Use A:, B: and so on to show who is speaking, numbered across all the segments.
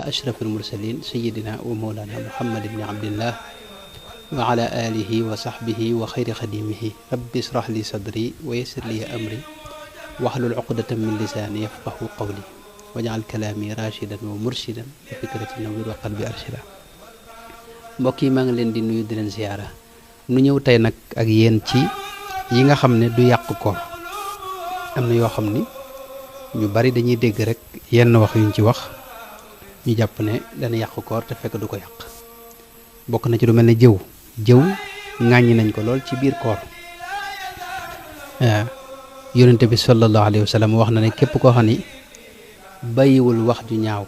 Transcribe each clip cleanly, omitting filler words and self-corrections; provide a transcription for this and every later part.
A: ashrafil mursalin sayidina wa mawlana muhammad ibni abdillah wa ala alihi wa sahbihi wa xayri xadimihi rabbi israh li sadri wa yassir li amri wahlul uqdatan min lisaani yafqahu qawli waj'al kalaami rashidan wa murshidan wa fikrati nawwir wa qalbi arshida. mbokk yi maa ngi leen di nuyu di leen ziyaara. nu ñëw tey nag ak yéen ci yi nga xam ne du yàq koor. am na yoo xam ni ñu bari dañuy dégg rek yenn wax yuñ ci wax ñu jàpp ne dana yàq koor te fekk du ko yàq. bokk na ci lu mel ne jëw ŋàññi nañ ko lool ci biir koor. yonente bi sallallahu alayhi wa sallam wax na ne képp koo xam ni bàyyiwul wax ju ñaaw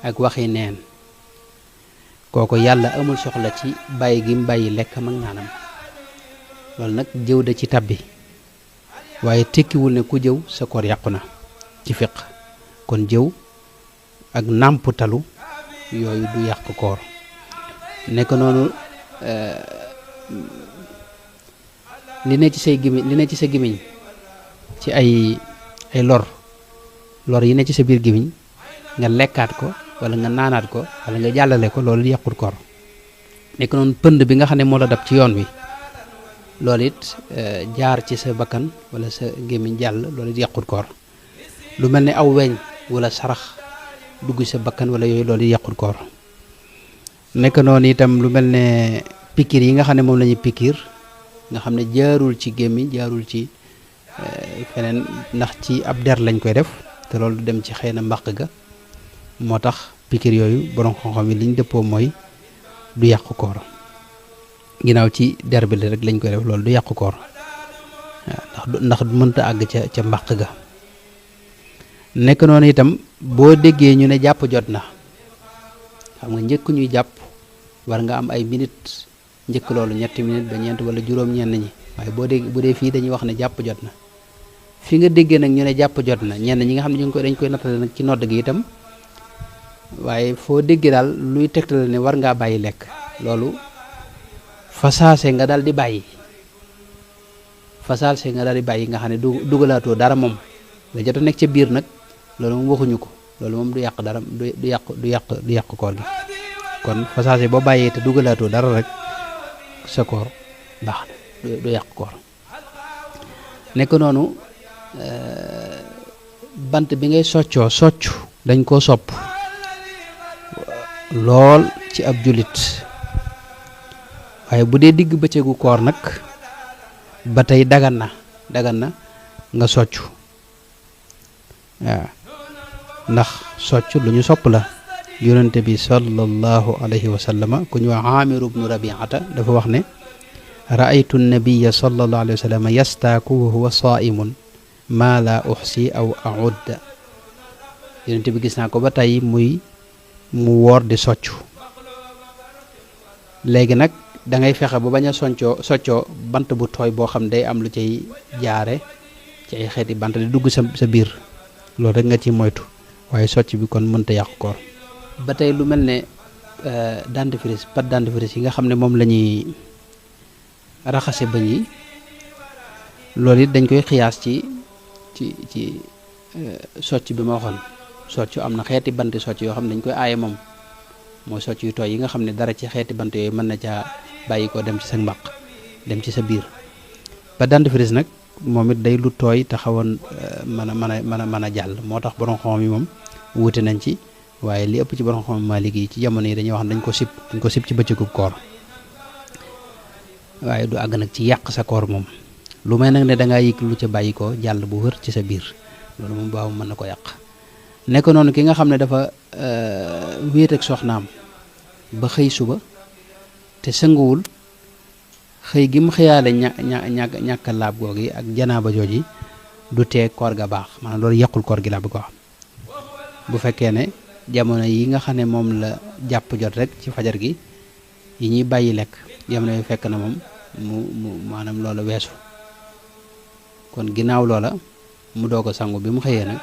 A: ak waxi neen kooku yàlla amul soxla ci bàyyi gi mu bàyyi lekkam ak naanam. loolu nag jëw da ci tabbi waaye tekkiwul ne ku jëw sa koor yàqu na ci fiq. kon jëw ak nàmputalu yooyu du yàq koor. nekk noonu li ne ci sa gémmiñ ci ay lor yi ne ci sa biir gémmiñ nga lekkaat ko wala nga naanaat ko wala nga jàllale ko loolu yàqul koor. nekk noonu pënd bi nga xam ne moo la dab ci yoon wi loolu it jaar ci sa bakkan wala sa gémmiñ jàll loolu it yàqul koor. lu mel ne aw weñ wala sarax dugg sa bakkan wala yooyu loolu it yàqul koor. nekk noonu itam lu mel ne pikiir yi nga xam ne moom la ñuy pikiir nga xam ne jaarul ci gémmiñ jaarul ci feneen ndax ci ab der lañ koy def te loolu du dem ci xëy na mbàq ga moo tax pikiir yooyu borom xam-xam yi liñ dëppoo mooy du yàq koor. ginnaaw ci der bi rek lañ koy def loolu du yàq koor ndax mënta àgg ca mbàq ga. nekk noonu itam boo déggee ñu ne jàpp jot na xam nga njëkk ñuy jàpp war nga am ay minute njëkk loolu ñetti minute ba ñeent wala juróom ñenn ñi waaye bu dee fii dañuy wax ne jàpp jot na. fi nga déggee nag ñu ne jàpp jot na ñenn ñi nga xam ne dañ koy nattale nag ci nodd gi itam waaye foo déggee daal luy tegtale ne war ngaa bàyyi lekk loolu fasaase nga daal di bàyyi nga xam ne dugalaatoo dara moom la jot a nekk ca biir nag loolu moom waxuñu ko loolu moom du yàq dara du yàq koor gi. kon fasaase boo bàyyee te dugalaatoo dara rek sa koor baax na du yàq koor. nekk noonu bant bi ngay soccu dañ koo sopp lool ci ab jullit waaye bu dee digg bëccëgu koor nag ba tey dagan na nga soccu waaw ndax soccu lu ñu sopp la. yonente bi sallallahu alayhi wa sallama ku ñu wax Aamir ibnu Rabiata dafa wax ne raaytu nabiya sallallahu alayhi wa sallama yastaaku wa huwa saaimun maa la uxsi aw aud. yonente bi gis naa ko ba tey mu woor di soccu. léegi nag da ngay fexe ba bañ a soccoo bant bu tooy boo xam day am lu cay jaare ci ay xeeti bant di dugg sa biir loolu rek nga ci moytu waaye socc bi kon mënta yàqu koor. ba tey lu mel ne dentifrice pâte dentifrice yi nga xam ne moom la ñuy raxase bëñ yi loolu it dañ koy xiyaas ci socc bi ma waxoon. socc am na xeeti banti socc yoo xam ne dañ koy aaye moom mooy socc yu tooy yi nga xam ne dara ci xeeti bant yooyu mën na caa bàyyi ko dem ci sa mbaq dem ci sa biir. pâte dentifrice nag moom it day lu tooy te xawoon mën a jàll moo tax borom xam yi moom wuute nañ ci. waaye li ëpp ci borom xam Maalik yi ci jamono yi dañuy wax ne dañ ko sib ci bëccëgu koor waaye du àgg nag ci yàq sa koor moom lu may nag ne da ngaa yëg lu ca bàyyi ko jàll bu wër ci sa biir loolu moom baaw mën na ko yàq. nekk noonu ki nga xam ne dafa wéet ak soxnaam ba xëy suba te sënguwul xëy gi mu xëyaale ñàkk laab googi ak janaaba jooji du tee koor ga baax maanaam loolu yàqul koor gi laa bëgg ko wax. bu fekkee ne jamono yi nga xam ne moom la jàpp jot rek ci fajar gi yi ñuy bàyyi lekk jamono yi fekk na moom mu maanaam loola weesu kon ginnaaw loola mu doog a sangu bi mu xëyee nag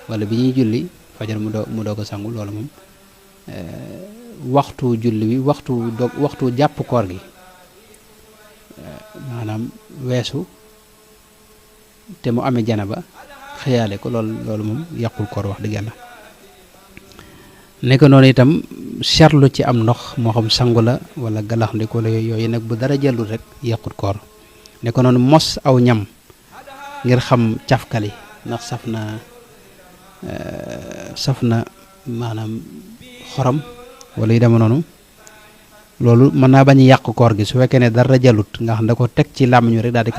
A: wala bi ñuy julli fajar mu doog a sangu loola moom waxtu julli bi waxtu jàpp koor gi maanaam weesu te mu amee janaba xëyaale ko loolu moom yàqul koor wax dëgg yàlla. nekk noonu itam seetlu ci am ndox moo xam sangu la wala galax ndiko la yooyu nag bu dara jëlul rek yàqut koor nekk noonu mos aw ñam ngir xam cafkali ndax saf na maanaam xorom wala yu deme noonu loolu mën naa bañ a yàq koor gi su fekkee ne dara jàllut nga xam da ko teg ci làmmiñ rek daal di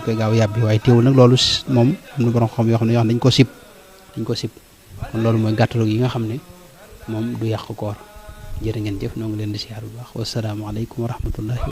A: koy gaaw yàbbi waaye teewul nag loolu moom am na borom xam yoo xam ne dañ ko sib kon loolu mooy gàttalu yi nga xam ne moom du yàq koor jërë ngeen jëf noo ngi leen di siyaar bu baax wasalaamaaleykum wa rahmatullahi